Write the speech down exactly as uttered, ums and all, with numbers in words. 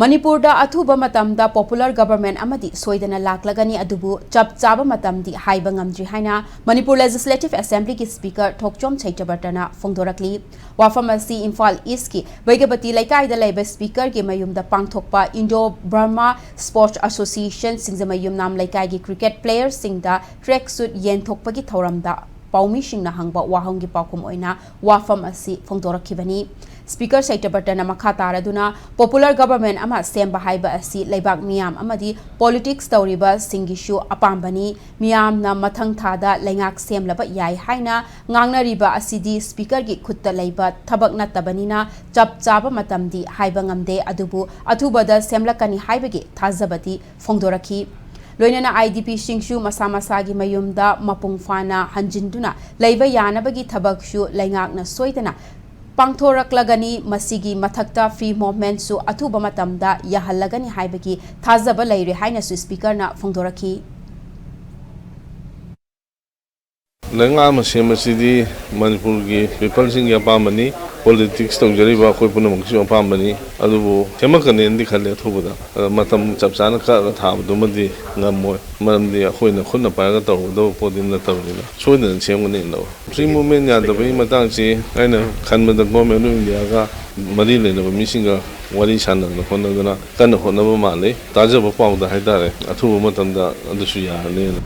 ꯃꯅꯤꯄꯨꯔꯗ ꯑꯊꯨꯕ ꯃꯇꯝꯗ popular government ꯑꯃꯗꯤ ꯁꯣꯏꯗꯅ ꯂꯥꯛꯂꯒꯅꯤ, ꯑꯗꯨꯕꯨ ꯆꯞ ꯆꯥꯕ ꯃꯇꯝꯗꯤ ꯍꯥꯏꯕ ꯉꯝꯗ꯭ꯔꯤ ꯍꯥꯏꯅ ꯃꯅꯤꯄꯨꯔ Legislative Assemblyꯒꯤ Speaker ꯊꯣꯛꯆꯣꯝ ꯁꯩꯇꯕꯔꯇꯅ ꯐꯣꯡꯗꯣꯔꯛꯂꯤ꯫ ꯋꯥꯐꯝ ꯑꯁꯤ ꯏꯝꯐꯥꯜ Eastꯀꯤ ꯕꯩꯒꯕꯇꯤ ꯂꯩꯀꯥꯏꯗ ꯂꯩꯕ Speakerꯒꯤ ꯃꯌꯨꯝꯗ ꯄꯥꯡꯊꯣꯛꯄ Indo Burma Sports Association ꯁꯤꯡꯖꯃꯩ ꯌꯨꯝꯅꯥꯝ ꯂꯩꯀꯥꯏꯒꯤ cricket playerꯁꯤꯡꯗ track suit ꯌꯦꯟꯊꯣꯛꯄꯒꯤ ꯊꯧꯔꯝꯗ ꯄꯥꯎꯃꯤꯁꯤꯡꯅ ꯍꯪꯕ ꯋꯥꯍꯪꯒꯤ ꯄꯥꯎꯈꯨꯝ ꯑꯣꯏꯅ ꯋꯥꯐꯝ ꯑꯁꯤ ꯐꯣꯡꯗꯣꯔꯛꯈꯤꯕꯅꯤ꯫ Speaker ꯁꯩꯇꯕꯔꯇꯅ ꯃꯈꯥ ꯇꯥꯔꯗꯨꯅ popular government ꯑꯃ ꯁꯦꯝꯕ ꯍꯥꯏꯕ ꯑꯁꯤ ꯂꯩꯕꯥꯛ ꯃꯤꯌꯥꯝ ꯑꯃꯗꯤ politics ꯇꯧꯔꯤꯕꯁꯤꯡꯒꯤꯁꯨ ꯑꯄꯥꯝꯕꯅꯤ꯫ ꯃꯤꯌꯥꯝꯅ ꯃꯊꯪ ꯊꯥꯗ ꯂꯩꯉꯥꯛ ꯁꯦꯝꯂꯕ ꯌꯥꯏ ꯍꯥꯏꯅ ꯉꯥꯡꯅꯔꯤꯕ ꯑꯁꯤꯗꯤ Speakerꯒꯤ ꯈꯨꯠꯇ ꯂꯩꯕ ꯊꯕꯛ ꯅꯠꯇꯕꯅꯤꯅ ꯆꯞ ꯆꯥꯕ ꯃꯇꯝꯗꯤ ꯍꯥꯏꯕ ꯉꯝꯗꯦ, ꯑꯗꯨꯕꯨ ꯑꯊꯨꯕꯗ ꯁꯦꯝꯂꯛꯀꯅꯤ ꯍꯥꯏꯕꯒꯤ ꯊꯥꯖꯕꯗꯤ ꯐꯣꯡꯗꯣꯔꯛꯈꯤ꯫ ꯂꯣꯏꯅꯅ IDPꯁꯤꯡꯁꯨ ꯃꯁꯥ ꯃꯁꯥꯒꯤ ꯃꯌꯨꯝꯗ ꯃꯄꯨꯡ ꯐꯥꯅ ꯍꯟꯖꯤꯟꯗꯨꯅ ꯂꯩꯕ ꯌꯥꯅꯕꯒꯤ ꯊꯕꯛꯁꯨ ꯂꯩꯉꯥꯛꯅ ꯁꯣꯏꯗꯅ ꯄꯥꯡꯊꯣꯔꯛꯂꯒꯅꯤ꯫ ꯃꯁꯤꯒꯤ ꯃꯊꯛꯇ free movementꯁꯨ ꯑꯊꯨꯕ ꯃꯇꯝꯗ ꯌꯥꯍꯜꯂꯒꯅꯤ ꯍꯥꯏꯕꯒꯤ ꯊꯥꯖꯕ ꯂꯩꯔꯦ ꯍꯥꯏꯅꯁꯨ Speakerꯅ ꯐꯣꯡꯗꯣꯔꯛꯈꯤ꯫ ꯂꯩꯉꯥꯛ ꯑꯃ ꯁꯦꯝꯕꯁꯤꯗꯤ ꯃꯅꯤꯄꯨꯔꯒꯤ peopleꯁꯤꯡꯒꯤ ꯑꯄꯥꯝꯕꯅꯤ, politics ꯇꯧꯖꯔꯤꯕ ꯑꯩꯈꯣꯏ ꯄꯨꯝꯅꯃꯛꯀꯤꯁꯨ ꯑꯄꯥꯝꯕꯅꯤ꯫ ꯑꯗꯨꯕꯨ ꯁꯦꯝꯃꯛꯀꯅꯦꯅꯗꯤ ꯈꯜꯂꯦ ꯑꯊꯨꯕꯗ꯫ ꯑꯗ ꯃꯇꯝ ꯆꯞ ꯆꯥꯅ ꯀꯛꯑꯒ ꯊꯥꯕꯗꯨꯃꯗꯤ ꯉꯝꯃꯣꯏ, ꯃꯔꯝꯗꯤ ꯑꯩꯈꯣꯏꯅ ꯈꯨꯠꯅ ꯄꯥꯏꯔꯒ ꯇꯧꯒꯗꯕ ꯄꯣꯠꯇꯤ ꯅꯠꯇꯕꯅꯤꯅ ꯁꯣꯏꯗꯅ ꯁꯦꯝꯒꯅꯤ ꯂꯧꯏ꯫ Free movement ꯌꯥꯗꯕꯒꯤ ꯃꯇꯥꯡꯁꯤ ꯑꯩꯅ ꯈꯟꯕꯗ Government of Indiaꯒ ꯃꯔꯤ ꯂꯩꯅꯕ ꯃꯤꯁꯤꯡꯒ ꯋꯥꯔꯤ ꯁꯥꯟꯅꯗꯅ ꯈꯣꯠꯅꯗꯅ ꯀꯟꯅ ꯍꯣꯠꯅꯕ ꯃꯥꯜꯂꯤ꯫ ꯇꯥꯖꯕ ꯄꯥꯎꯗ ꯍꯥꯏꯇꯥꯔꯦ, ꯑꯊꯨꯕ ꯃꯇꯝꯗ ꯑꯗꯨꯁꯨ ꯌꯥꯔꯅꯤꯅ꯫